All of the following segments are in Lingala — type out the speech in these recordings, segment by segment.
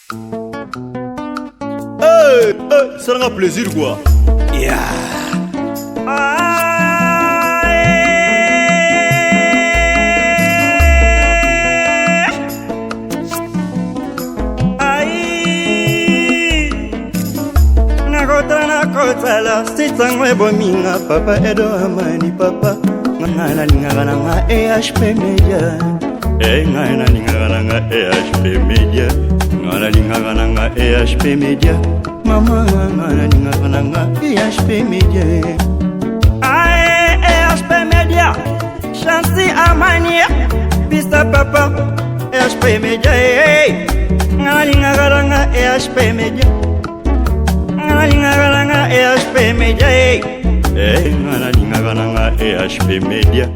Hey, hey, salanga plaisir quoi. Yeah. Nakotala nakotala sitango ebominga papa edo amani papa nga nalingaka nanga ehp media e ngai nalingaka nanga ehp media nga nalingaka nanga ehp media mama nga nalingaka nanga ehp media ae ehp media chansi amani pista papa ehp media e nga nalingaka nanga ehp media nga nalingaka nanga ehp media e nga nalingaka nanga ehp media.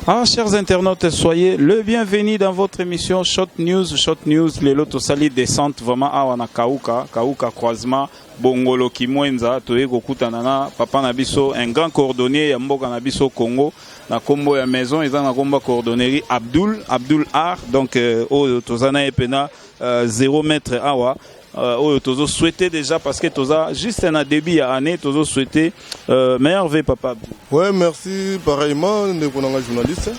Ah, chers internautes, soyez le bienvenu dans votre émission Shot News. Shot News, lelo tosali descente vraiment awa na Kauka, Kauka croisement Bongolo Kimwenza, toye kokutana na papa na biso, un grand cordonnier ya mboka na biso Congo, na kombo ya maison eza na kombo cordonnerie Abdul, Abdul Art. Donc oyo tozana epena 0 mètre awa. Oyo tozo souhaiter déjà parce que toza juste na début ya année tozo souhaiter meilleur vœu papa. Ouais, merci pareillement ndeko nanga journaliste.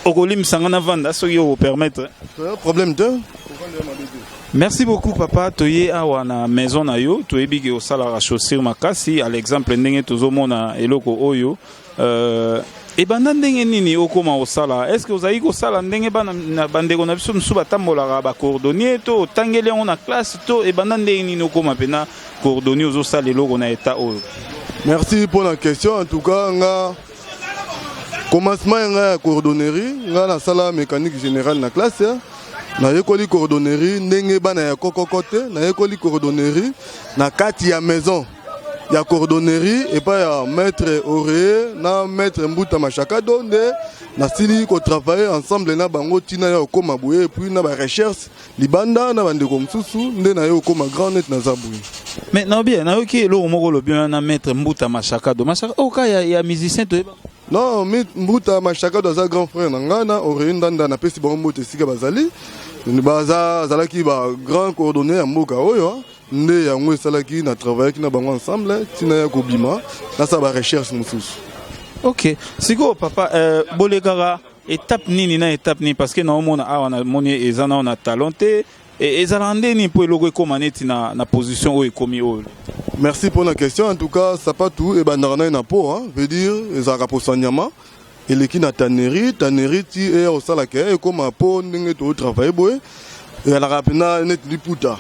Okolimisa na vanda soki oko permettre. Un problème te. Merci beaucoup papa, toye awa na maison na yo, toyebi ke osalaka chaussure makasi, à l'exemple ndenge tozomona eloko oyo. Ebanda ndenge nini okoma osala? Est-ce que ozali kosala ndenge bana na bandeko na biso mosusu batambolaka ba cordonnier to otangeli yango na classe to ebanda ndenge nini okoma mpena cordonnier ozosala eloko na état oyo? Merci pour la question. En tout cas, nga commencement nga ya cordonnerie, nga nasala mécanique générale na classe. Nayekoli cordonnerie ndenge bana ya kokoko te, nayekoli cordonnerie na kati ya maison ya cordonnerie epai ya maître Auré na maître Mbuta Machakado, nde nasili kotravailler ensemble na bango ntina ya okóma boye, et puis na barecherche libanda na bandeko mosusu nde na ye okóma grand net naza boye. Mais na bien nayoki eloko moko olobi wana, maître Mbuta Machakado, Machakado oyo ka ya musicien toyeba? Non, Mbuta Machakado aza grand frère na ngai na Auré Ndanda, napesi bango mbote esika bazali. Baza azalaki ba grand cordonnier ya mboka oyo, nde yango esalaki na travaillaki na bango ensemble ntina ya kobima nasala barecherche mosusu. Ok, sikoyo papa, bolekaka étape nini na étape nini? Parce que naomona awa, namoni eza nao na talon te. Ezalaka nde nini mpo eloko ekóma neti na position oyo ekómi oyo? Merci pour la question. En tout cas, sapatu ebandaka nai na po, hein, veut dire ezalaka poso nyama eleki na tannerie, tannerie ti eya kosalaka ekóma po ndenge totravaille boye. Ezalaka mpena neti liputa.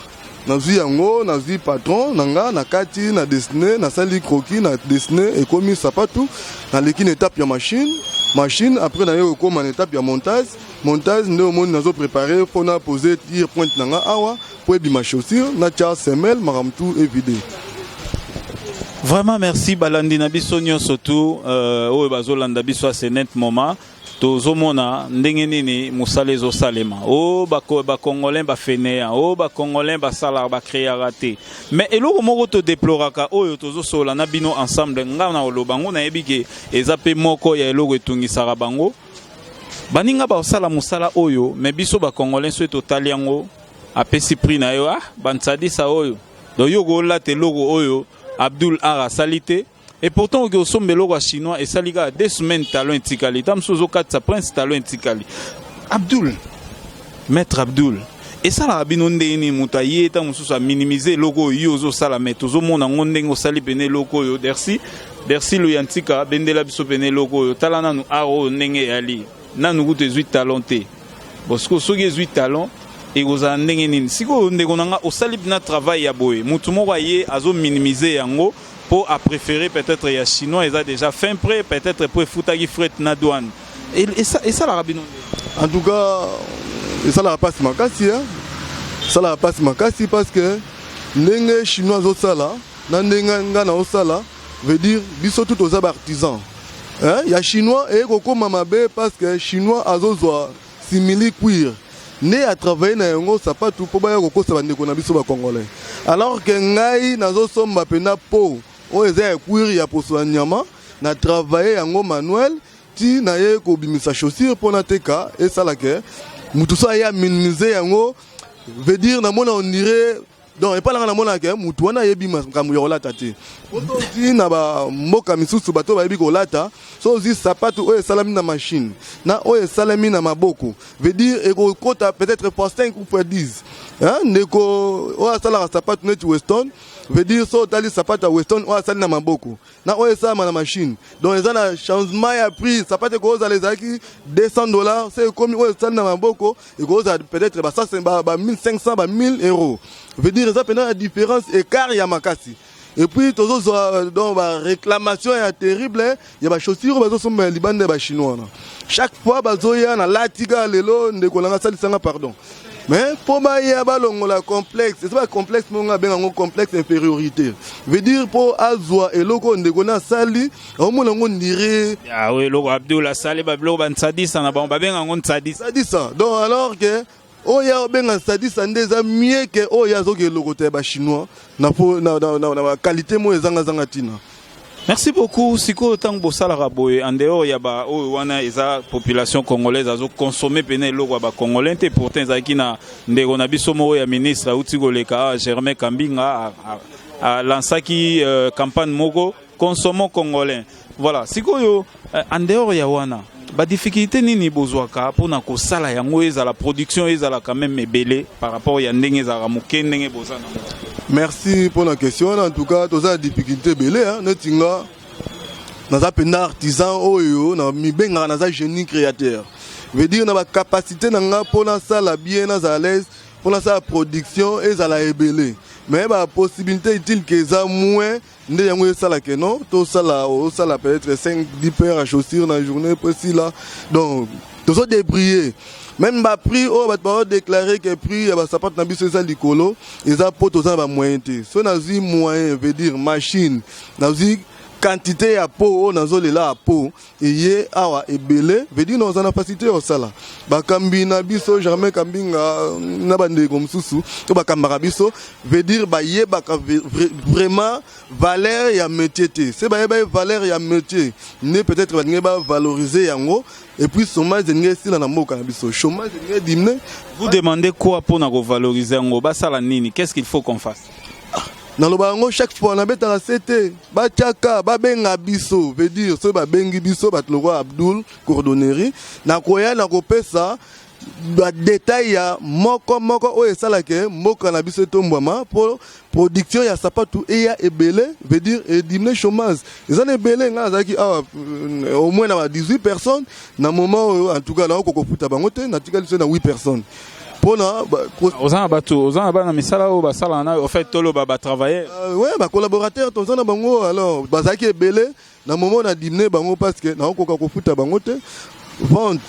Nazwi yango, nazwi patron na nga na kati, na dessine, nasali croquis, na dessine, ekomi sapatu. Naleki na étape ya machine, machine après naye kokóma na étape ya montage. Montage nde omoni nazoprépare mpona pose tire pointe na nga awa mpo ebima chaussure, natia semelle, makambo tu evide. Vraiment merci balandi na biso nyonso tu oyo bazolanda biso à ce net moment. Tozomona ndenge nini mosala ezosalema. O bacongolais bafainéants, o bacongolais basalaka bacréaka te. Mais eloko moko todeploraka oyo tozosola na bino ensemble, nga na koloba ngo nayebi ke eza mpe moko ya eloko etungisaka bango baninga basala mosala oyo. Mais biso bacongolais, soki totali yango, apesi prix na yo, ah, bansadisa oyo. Donc yo kolata eloko oyo Abdul Ar asali te, et pourtant okoki osomba eloko ya chinois esali kaka 2 semaines, talon etikali. Ta mosusu ozokatisa prince, talon etikali. Abdul, maître Abdul, esalaka bino ndenge nini moto aye ta mosusu aminimize eloko oyo yo ozosala? Mais tozomona yango ndenge osali pene eloko oyo. Dersi, Dersi Luyantika, bendela biso pene eloko oyo. Tala nanu art oyo ndenge eyali nanu kutu ezwi talon te. Bon, sikoyo soki ezwi talon ekozala ndenge nini? Sikoyo ndeko na nga, osali mpena travail ya boye, motu moko aye azominimize yango mpo apréféré peut-être ya chinois eza déjà fin prêt, peut-être mpo efutaki fret na douane. Esalaka bino ndenge? En tout cas, esalaka mpasi makasi, esalaka mpasi makasi, parce que ndenge chinois azosala na ndenge nga naosala, veut dire biso tu toza baartisan. Ya chinois eye kokóma mabe parce que chinois azozwa simili cuir nde atravaille na yango sapatu mpo baya kokosa bandeko na biso bacongolais, alors que ngai nazosomba mpena po oyo eza ya cuir ya poso ya nyama, na travaille yango manuel ti naye kobimisa chaussure mpo nateka. Esalaka mutu so aye aminimize yango. Veut dire namona on dirait, donc epai nanga namonaka mutu wana ayebi makambo ya kolata te. Po ozwi na bamboka misusu, bato bayebi kolata. So ozwi sapatu oyo esalami na machine na oyo esalami na maboko, veut dire ekokota peut-être fois 5 ou fois 10. Hein, ndeko oyo asalaka sapatu neti Weston, veut dire so otali sapatu ya Weston oyo asali na maboko na oyo esalama na machine, donc eza na changement ya prix. Sapatu ekozala ezalaki 200 $, se ekomi oyo esali na maboko, ekozala peut-être ba 1500, ba 1000 €. Veut dire eza mpenza na différence, écart ya makasi. Et puis tozozwa donc baréclamation ya terrible ya bachaussure oyo bazosomba ya libanda ya bachinois wana. Chaque fois bazoya na lati kaka lelo, ndeko nanga asalisanga pardon, mais mpo baya balongola complexe, eza bacomplexe moko abenga yango complexe infériorité. Veut dire mpo azwa eloko oyo ndeko na asali, aomona yango ndire. Ya oyo eloko Abdul asali, babiloko bansadisa na bango, babenga yango nsadisa. Sadisa. Donc alors que oyo obenga sadisa nde eza mieux que oyo azoki eloko te ya bachinois na, na, na, na, na baqualité moko ezangazanga ntina. Merci beaucoup. Sikoyo, ntango bosalaka boye, en dehors ya ba oyo wana eza population congolaise azoconsommer pene eloko ya bacongolais te, pourtant ezalaki na ndeko na biso moko ya ministre auti koleka awa, Germain Kambinga, alansaki campagne moko, "Consommons congolais". Voilà. Sikoyo, en dehors ya wana, badifficulté nini bozwaka mpona kosala yango ezala production ezala quand même ebele par rapport ya ndenge ezalaka moke, ndenge boza nango? Merci pour la question wana. En tout cas, toza na difficulté ebele. Neti nga naza mpenza artisan oyo na mibengaka naza génie créateur. Veut dire na bacapacité na nga mpo nasala bien, nazala à l'aise mpo nasala production ezala ebele, mais bapossibilité utile ke eza moins. Nde yango esalaka non, tosala, osala peut-être 5 10 paires ya chaussure na journée po esila. Donc tozodébrouiller. Même baprix oyo bato baodéclarer ke prix ya basapato na biso eza likolo, eza mpo toza na bamoyen te. So nazwi moyen, veut dire machine, nazwi quantité ya po oyo nazolela ya po eye awa ebele, veut dire naza na facilité ya kosala. Bakambi na biso, Germain Kambinga na bandeko mosusu to bakambaka biso, veut dire bayebaka vraiment valeur ya métier te. Se bayeba ye valeur ya métier nde peut-être balingi bavaloriser yango et puis chômage elingi esila na mboka na biso, chômage elingi ediminuer. Vous demandez quoi mpona kovaloriser yango? Basala nini? Qu'est-ce qu'il faut qu'on fasse? Naloba yango chaque fois, nabetaka se te, batiaka, babenga biso. Veut dire soki babengi biso, bato lokola Abdul Cordonnerie, nakoya nakopesa badétail ya moko moko oyo esalaka mboka na biso etombwama mpo production ya sapatu eya ebele, veut dire ediminuer chômage. Eza na ebele. Ngai nazalaki awa au moins na ba 18 personnes. Na moment oyo, en tout cas, nakoki kofuta bango te, natikali so na 8 personnes mpona Oza na bato, oza na bana misala oyo basalaka na, en fait toloba batravailleur? Ouais, bacollaborateur toza na bango. Alors bazalaki ebele, na moment na diminuer bango parce que nakokoka kofuta bango te. Vente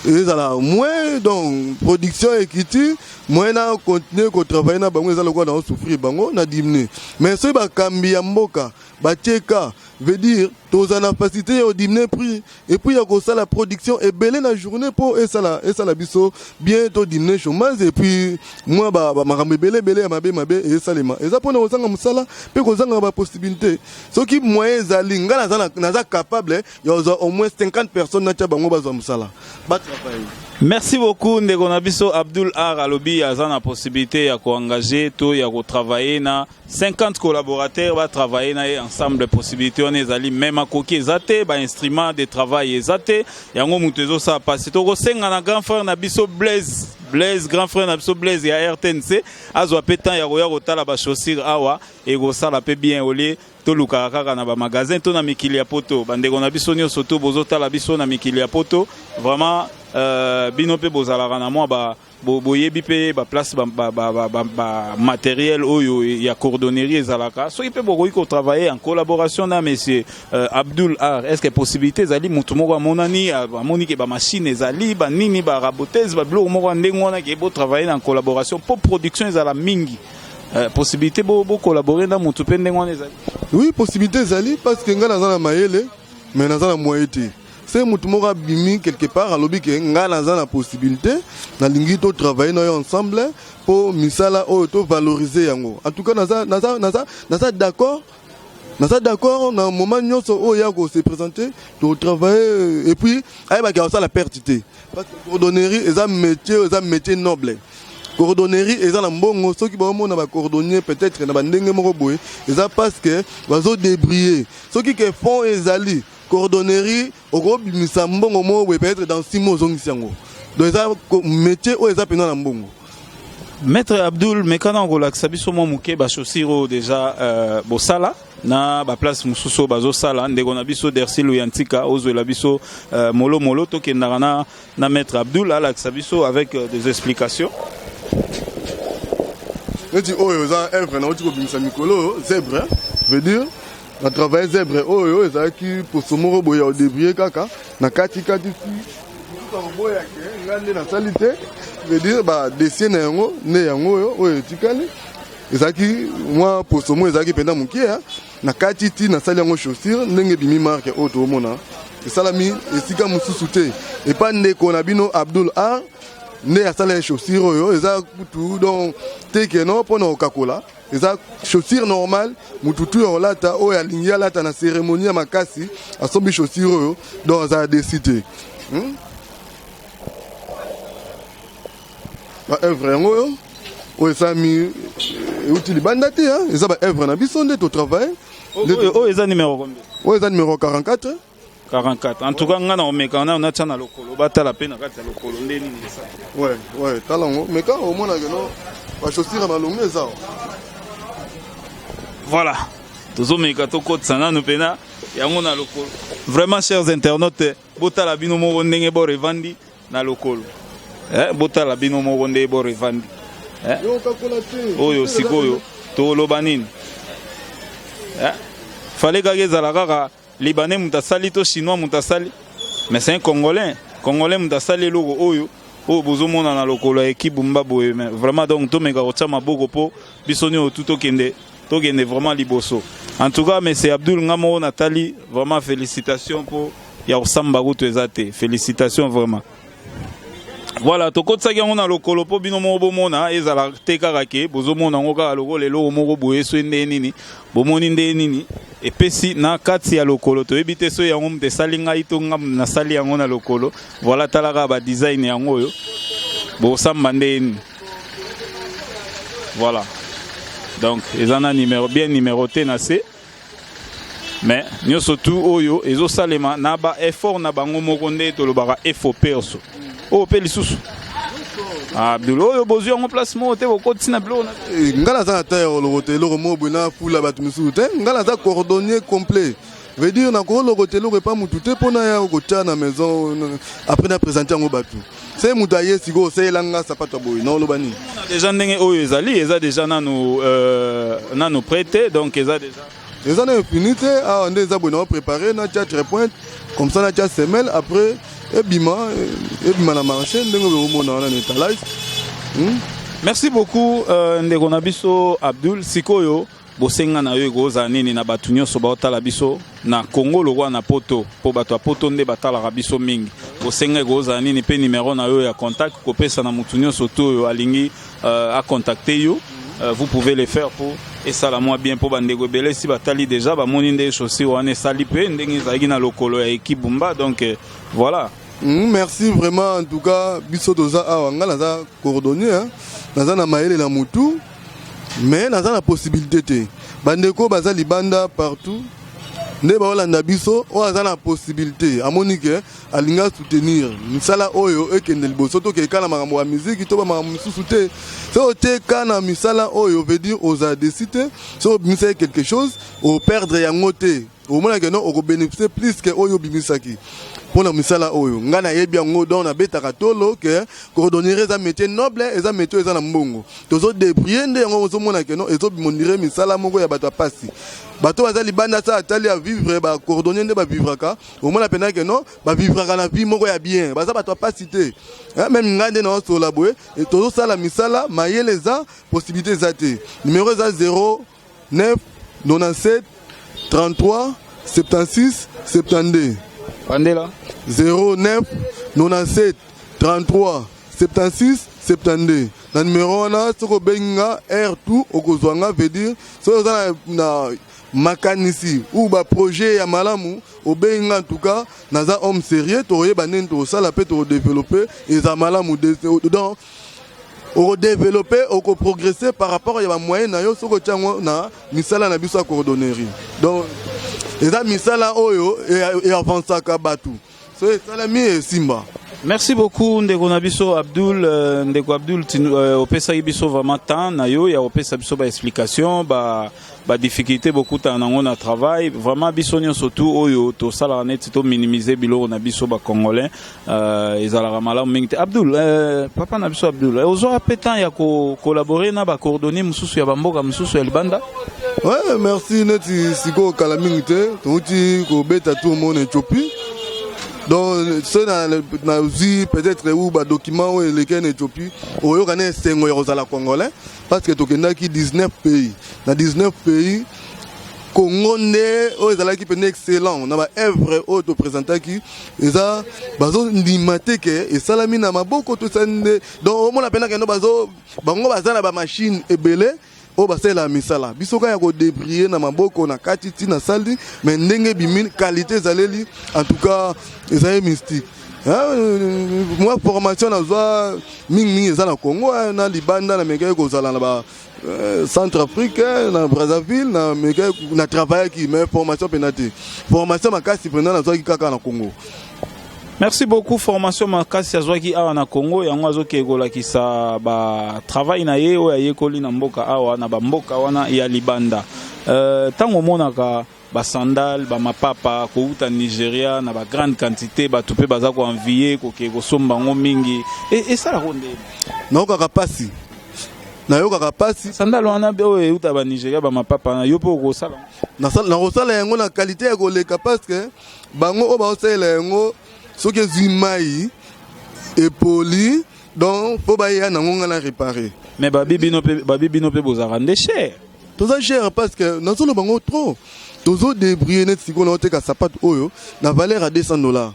ezala moins, donc production ekiti moins. Na continue kotravailler na bango, eza lokola na osouffrir bango, na diminuer. Mais soki bakambi ya mboka batie ka, veut dire toza na facilité ya kodiminuer prix et puis ya kosala production ebele na journée mpo esala biso bien, todiminuer chômage et puis mwa makambo ebele ebele ya mabe mabe esalema eza mpona kozanga mosala mpe kozanga bapossibilité. Soki moyen ezali, ngai naza capable ya kozwa au moins 50 personnes, natia bango, bazwa mosala, batravailler. Merci beaucoup, ndeko na biso Abdul Ar. Alobi aza na possibilité ya koengager to ya kotravailler na 50 collaborateurs, batravailler na ye ensemble. Possibilité wana ezali, même akoki eza te, bainstrument de travail eza te. Yango moto ezosala pasi. Tokosenga na grand frère na biso Blaise, Blaise, grand frère na biso Blaise ya RTNC, azwa mpe temps ya koya kotala bachaussure awa. Ekosala mpe bien olie tolukaka kaka na bamagasin to na mikili ya poto. Bandeko na biso nyonso to bozotala biso na mikili ya poto, vraiment, bino mpe bozalaka na mwa boyebi mpe baplace bamatériel oyo ya cordonnerie ezalaka. Soki mpe bokoki kotravailler en collaboration na monsieur Abdul Ar, est ce que possibilité ezali? Motu moko amonani, amoni ke bamachine ezali, banini, baraboteuse, babiloko moko ya ndenge wana, ke botravailler en collaboration mpo production ezala mingi, possibilité bocollaborer na motu mpe ndenge wana ezali? Oui, possibilité ezali, parce que ngai naza na mayele, mais naza na moyen te. Se motu moko abimi quelque part, alobi ke ngai naza na possibilité, nalingi totravailler na yo ensemble mpo misala oyo tovaloriser yango, en tout cas naza d'accord, naza d'accord. Na moment nyonso oyo ya kose présenter, totravailler. Et puis ayebaki akosala perte te, parce que cordonnerie eza métier, eza métier noble. Cordonnerie eza na mbongo. Soki baomona bacordonnier peut-être na bandenge moko boye, eza parce que bazodébrouiller. Soki ke fond ezali, cordonnerie okobimisa mbongo moko boye, peut-être dans 6 mois ozongisi yango. Donc eza métier oyo eza mpenza na mbongo. Maître Abdul, mekana kolakisa biso mwa moke bachaussure oyo déjà bosala na baplace mosusu oyo bazosala. Ndeko na biso Dersilu ya Ntika ozwela biso molomolo. Tokendaka na maître Abdul alakisa biso avec des explications. Neti oyo eza œuvre nauti kobimisa mikolo oyo, zèbre. Veut dire na travail zèbre oyo ezalaki poso moko boye ya odébrouiller kaka na kati kati ti koboya ke nga nde nasali te. Veut dire badessin na yango nde yango oyo. Oyo etikali ezalaki mwa poso moko ezalaki mpenza moke na kati ti nasali yango chaussure ndenge ebimi. Marque oyo toomona esalami esika mosusu te, epa ndeko na bino Abdul Art nde asala ye chaussure oyo. Eza kutu donc te keno mpona kokakola, eza chaussure normale. Mutu tu ya kolata, oyo alingi alata na cérémonie ya makasi, asombi chaussure oyo, donc azala déçu te, Baœuvre yango oyo, oyo esalami euti libanda te, eza baœuvre na biso nde totravaille. Oyo eza numéro combien? Oyo eza numéro 44. 44. En tout cas, nga na omeka na natia na lokolo, batala mpe na kati ya lokolo nde nini esala. Ouais, tala yango, meka, omonaka no bachaussure ya malongo eza. Voilà, tozomeka, tokotisa nanu mpena yango na lokolo. Vraiment, chers internautes, botala bino moko ndenge boro evandi na lokolo. Botala bino moko ndenge boro evandi. Yokakola te. Oyo sikoyo toloba nini? Fallait kaka ezala kaka Libanais moto asali to Chinois moto asali, mais c'est un Congolais, Congolais moto asali eloko oyo, oyo bozomona na lokolo ya ekibumba boye. Mais vraiment, donc tomeka kotia maboko mpo biso nyonso tu tokende vraiment liboso. En tout cas, monsieur Abdul, nga moko natali, vraiment félicitation mpo ya kosamba kutu eza te. Félicitation vraiment. Voilà, tokotisaki yango na lokolo mpo bino moko bomona, ezala te kaka ke bozomona yango kaka lokola eloko moko boye. So nde nini bomoni, nde nini epesi na kati ya lokolo, toyebi te so yango moto esali ngai to nga nasali yango na lokolo. Voilà, tala kaka badesign yango oyo bosamba nde nini. Voilà, donc eza na numéro bien numéroté na se, mais nyonso tu oyo ezosalema na baeffort na bango moko nde tolobaka effort perso. Oyo mpe lisusu, Abdul, oyo bozwi yango place moko te, bokotisi na biloko na Ngai naza na ta ya kolokota eloko moko boye na fula bato misusu te. Ngai naza cordonnier complet, veut dire nakolokota eloko epa mutu te mpona ya kotia na maison, après na présente yango bato. Se moto aye sikoyo, osalela nga sapato ya boye, naoloba nini? Déjà ndenge oyo ezali, eza déjà nanu prêt te, donc eza déjà Eza na fini te. Awa nde eza boye, nao préparé, natia trépointe comme ça, natia semelle, après ebima na marché ndenge omona wana na étalage. Merci beaucoup, ndeko na biso Abdul. Sikoyo bosenga na yo ekozala nini na bato nyonso baotala biso na Congo lokwa na Poto, mpo bato ya Poto nde batalaka biso mingi? Bosenga ekozala nini, mpe numero na yo ya contact kopesa na motu nyonso to oyo alingi acontacte yo, vous pouvez le faire mpo esala mwa bien, mpo bandeko ebele esi batali déjà, bamoni nde chaussure wana esali mpe ndenge ezalaki na lokolo ya ekibumba. Donc voilà. Merci vraiment. En tout cas, biso toza awa, nga naza cordonnier, hein? Naza na mayele na mutu, mais naza na possibilité te. Bandeko baza libanda partout nde baolanda biso, oyo aza na possibilité, amoni ke alingi asoutenir misala oyo ekende liboso, tokeka na makambo ya miziki to bamakambo mosusu te. So oteka na misala oyo, veut dire ozala déçu te. So obimisaki quelque chose, operdre yango te, omonake no okobénéficie plus ke oyo obimisaki mpona misala oyo. Ngai nayebi yango, donc nabetaka tolo ke cordonnier eza métier noble, eza métier oyo eza na mbongo. Tozodébrouiller nde yango ozomona ke no ezobimondire misala moko ya bato ya pasi. Bato baza libanda sa atali ya vivre, bacordonnier nde bavivraka, omona mpenza ke no bavivraka na vie moko ya bien, baza bato ya pasi te. Même ngai nde naosola boye, tozosala misala, mayele eza, possibilité eza te. Numéro eza 09 97 33 76 72. Bandela. 09 97 33 76 72. Na numéro wana, soki obengi nga r tout, okozwa nga. Veut dire soki oza na makanisi ou baprojet ya malamu, obengi nga. En tout cas, naza homme sérieux. Tokoyeba ndenge tokosala mpe tokodéveloppe, eza malamu. Donc Okodeveloppe, okoprogresse par rapport ya bamoyen na yo soki otia yango na misala na biso ya cordonnerie. Donc eza misala oyo eavansaka bato, so esalami esimba. Merci beaucoup ndeko na biso Abdul, ndeko Abdul, opesaki biso vraiment temps na yo ya kopesa biso ba explication, ba ba difficulté bokutana nango na travail. Vraiment biso nyonso tu oyo tosalaka neti to minimiser biloko na biso ba congolais, ezalaka malamu mingi te. Abdul, papa na biso Abdul, ozwaka mpe temps ya kocollaborer na bacordonnier mosusu ya bamboka mosusu ya libanda? Ouais, merci. Neti sikoyo kala mingi te touti kobeta tour moko na Éthiopie. Donc soki nazwi peut-être ou badocument oyo eleki na Éthiopie, oyoka na esengo ya kozala congolais, parce que tokendaki 19 pays. Na 19 pays, Congo nde oyo ezalaki mpenza excellent na baœuvre oyo toprésentaki. Eza bazondima te ke esalami na maboko to esali nde. Donc omona mpenza kendo bazo bango baza na bamachine ebele oyo basalelaka misala, biso kaka ya kodébrouiller na maboko na kati ntina sali. Mais ndenge ebimi, qualité ezaleli, en tout cas ezali mystique. Mwa formation nazwa mingimingi eza na Congo, na libanda namekaki kozala na ba Centre Afrique, na Brazzaville, na mekaki na travaillaki, mais formation mpenza te. Formation makasi mpenza nazwaki kaka na Congo. Merci beaucoup. Formation makasi azwaki awa na Congo, yango azokende kolakisa batravail na ye oyo ayekoli na mboka awa na bamboka wana ya libanda. Ntango omonaka basandale, bamapapa kouta Nigeria na bagrande quantité, bato mpe baza koenvier kokende kosomba yango mingi, esalaka ndeni? Nayokaka pasi, nayokaka pasi. Sandale wana oyo euta banigeria, bamapapa na yo mpe okosala? Nakosala yango na qualité ya koleka, parce que bango oyo baosalela yango, soki ezwi mai, epoli, donc mpo baya nango nga na réparé. Mais babi bino mpe bozalaka nde cher. Toza cher parce que nazoloba bango trop, tozodébrouiller. Neti sikoyo naoteka sapato oyo na valeur ya 200 $,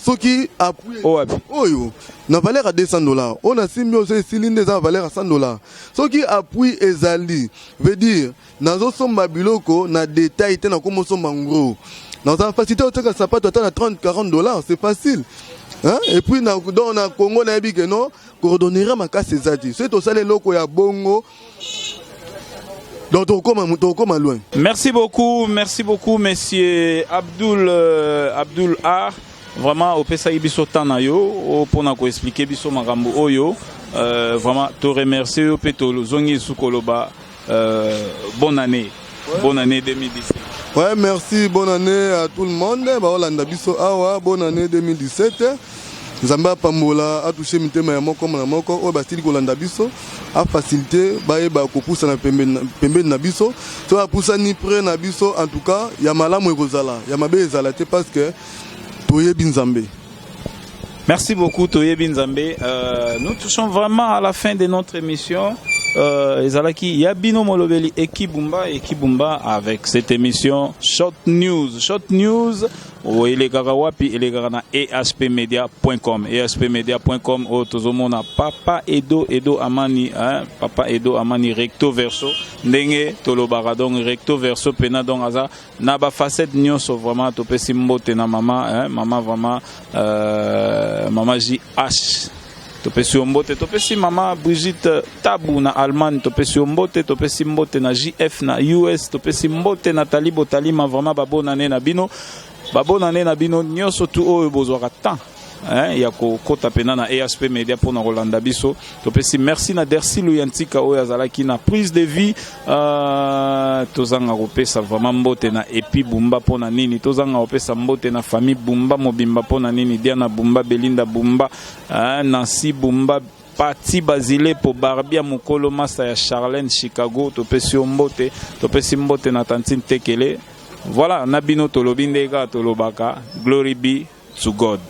soki appui Oyo wapi? Oyo na valeur ya 200 $, oyo nasimbi oyo, so esili nde eza na valeur ya 100 $. Soki appui ezali, veut dire nazosomba biloko na détail te, nakomosomba gros, naza facilité oteka sapato ata na 30 40 $, c'est facile, hein? Et puis na, donc na Congo nayebi ke non, cordonnerie makasi eza te. Soki tosala eloko ya bongo, donc tokokoma loin. Merci beaucoup, merci beaucoup, monsieur Abdul, Abdul Ar. Vraiment, opesaki biso temps na yo mpona koexpliquer biso makambo oyo. Vraiment, to remercier yo mpe tozongi lisusu koloba bonne année. Bonne année 2017. Ouais, merci. Bonne année à tout le monde. Baolanda biso awa, bonne année 2017. Nzambe apambola, atouche mitema ya moko na moko oyo basili kolanda biso, afacilité bayeba kopusana pembeni na biso to apusani près na biso. En tout cas ya malamu ekozala, ya mabe ezala te, parce que toyebi Nzambe. Merci beaucoup, Toyebi Nzambe. Nous touchons vraiment à la fin de notre émission. Ezalaki ya bino molobeli Ekibumba Ekibumba avec cette émission Short News. Short News elekaka wapi? Elekaka na ehpmedia.com, ehpmedia.com oyo tozomona papa Edo, Edo Amani, hein? Papa Edo Amani recto verso, ndenge tolobaka, donc recto verso pena, donc aza na bafacette nyonso. Vraiment topesi mbote na mama, hein? Mama vraiment, mama JH, topesi yo mbote. Topesi mama Brigitte Tabu na Allemagne, topesi yo mbote. Topesi mbote na JF na US, topesi mbote na Talibo Talima. Vraiment babonane na bino, babonane na bino nyonso tu oyo bozwaka temps, hein, ya kokota mpena na EHP Media mpona kolanda biso. Topesi merci na Dersilu ya Ntika oyo azalaki na prise de vie. Tozanga kopesa vraiment mbote na Epi Bumba mpona nini? Tozanga kopesa mbote na famille Bumba mobimba mpona nini? Diana Bumba, Belinda Bumba, Nancy Bumba, Pati Bazilepo, Barbia Mokolo, masa ya Charlène Chicago, topesi yo mbote. Topesi mbote na tantine Tekele. Voilà, na bino tolobi nde kaka tolobaka, glory be to God.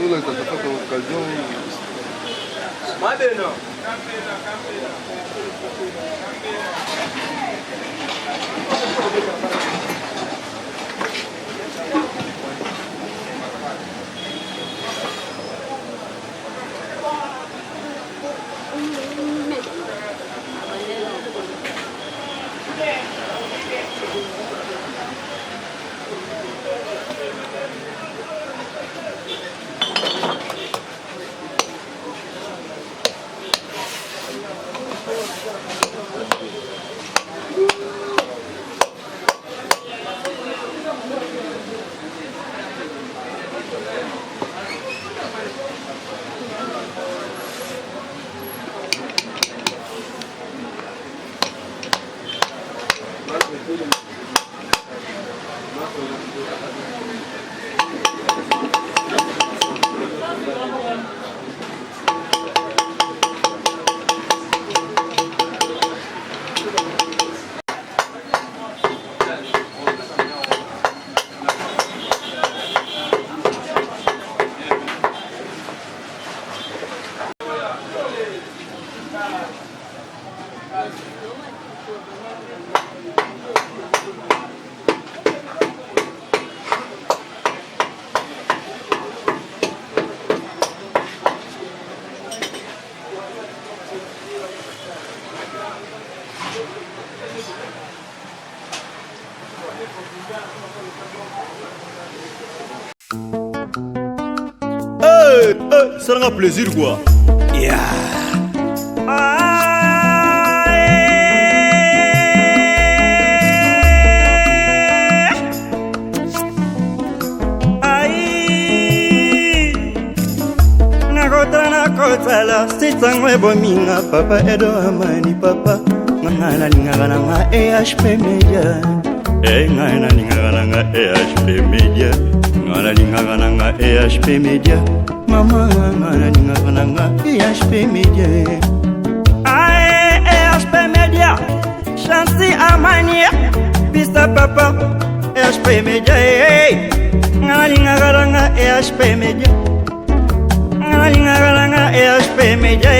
Tozolakisa sapato ya occasion. Hey, hey, salanga plaisir quoi. Ai, nakota nakotala sitango ebominga papa Edo Amani papa. Ngai nalingaka nanga EHP Media. E ngai nalingaka nanga EHP Media. Ngai nalingaka nanga EHP Media. Mama, ngai nalingaka nanga EHP Media. Ae, EHP Media. Chansi Amani pista papa. EHP Media. Ngai nalingaka nanga EHP Media. Ngai nalingaka nanga EHP Media.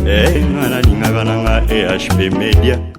E ngai nalingaka nanga EHP Media.